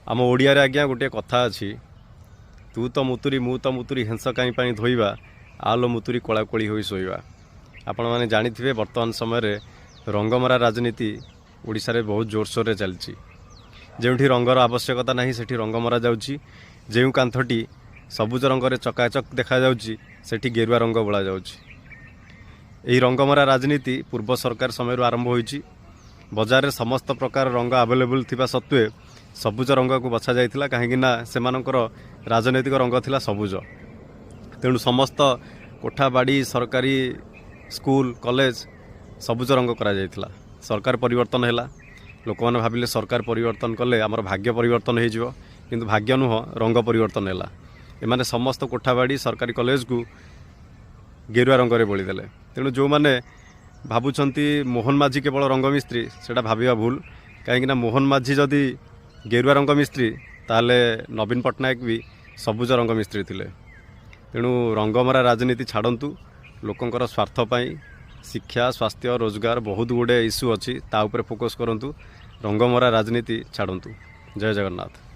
ଆମ ଓଡ଼ିଆରେ ଆଜ୍ଞା ଗୋଟିଏ କଥା ଅଛି, ତୁ ତ ମୁତୁରି ମୁଁ ତ ମୁତୁରି, ହେଁସ କାହିଁ ପାଇଁ ଧୋଇବା, ଆଲୋ ମୁତୁରି କୋଳାକୋଳି ହୋଇ ଶୋଇବା। ଆପଣମାନେ ଜାଣିଥିବେ, ବର୍ତ୍ତମାନ ସମୟରେ ରଙ୍ଗମରା ରାଜନୀତି ଓଡ଼ିଶାରେ ବହୁତ ଜୋରସୋରରେ ଚାଲିଛି। ଯେଉଁଠି ରଙ୍ଗର ଆବଶ୍ୟକତା ନାହିଁ, ସେଠି ରଙ୍ଗ ମରାଯାଉଛି। ଯେଉଁ କାନ୍ଥଟି ସବୁଜ ରଙ୍ଗରେ ଚକାଚକ ଦେଖାଯାଉଛି, ସେଠି ଗେରୁଆ ରଙ୍ଗ ବୋଳାଯାଉଛି। ଏହି ରଙ୍ଗମରା ରାଜନୀତି ପୂର୍ବ ସରକାର ସମୟରୁ ଆରମ୍ଭ ହୋଇଛି। ବଜାରରେ ସମସ୍ତ ପ୍ରକାର ରଙ୍ଗ ଆଭେଲେବୁଲ୍ ଥିବା ସତ୍ତ୍ୱେ ସବୁଜ ରଙ୍ଗକୁ ବଛା ଯାଇଥିଲା, କାହିଁକି ନା ସେମାନଙ୍କର ରାଜନୈତିକ ରଙ୍ଗ ଥିଲା ସବୁଜ। ତେଣୁ ସମସ୍ତ କୋଠା ବାଡ଼ି, ସରକାରୀ ସ୍କୁଲ, କଲେଜ ସବୁଜ ରଙ୍ଗ କରାଯାଇଥିଲା। ସରକାର ପରିବର୍ତ୍ତନ ହେଲା। ଲୋକମାନେ ଭାବିଲେ ସରକାର ପରିବର୍ତ୍ତନ କଲେ ଆମର ଭାଗ୍ୟ ପରିବର୍ତ୍ତନ ହେଇଯିବ। କିନ୍ତୁ ଭାଗ୍ୟ ନୁହଁ, ରଙ୍ଗ ପରିବର୍ତ୍ତନ ହେଲା। ଏମାନେ ସମସ୍ତ କୋଠାବାଡ଼ି, ସରକାରୀ କଲେଜକୁ ଗେରୁଆ ରଙ୍ଗରେ ବୋଳିଦେଲେ। ତେଣୁ ଯେଉଁମାନେ ଭାବୁଛନ୍ତି ମୋହନ ମାଝୀ କେବଳ ରଙ୍ଗ ମିସ୍ତ୍ରୀ, ସେଇଟା ଭାବିବା ଭୁଲ। କାହିଁକିନା ମୋହନ ମାଝୀ ଯଦି ଗେରୁଆ ରଙ୍ଗ ମିସ୍ତ୍ରୀ, ତାହେଲେ ନବୀନ ପଟ୍ଟନାୟକ ବି ସବୁଜ ରଙ୍ଗ ମିସ୍ତ୍ରୀ ଥିଲେ। ତେଣୁ ରଙ୍ଗମରା ରାଜନୀତି ଛାଡ଼ନ୍ତୁ। ଲୋକଙ୍କର ସ୍ୱାର୍ଥ ପାଇଁ ଶିକ୍ଷା, ସ୍ୱାସ୍ଥ୍ୟ, ରୋଜଗାର, ବହୁତ ଗୁଡ଼ିଏ ଇସ୍ୟୁ ଅଛି, ତା ଉପରେ ଫୋକସ୍ କରନ୍ତୁ। ରଙ୍ଗମରା ରାଜନୀତି ଛାଡ଼ନ୍ତୁ। ଜୟ ଜଗନ୍ନାଥ।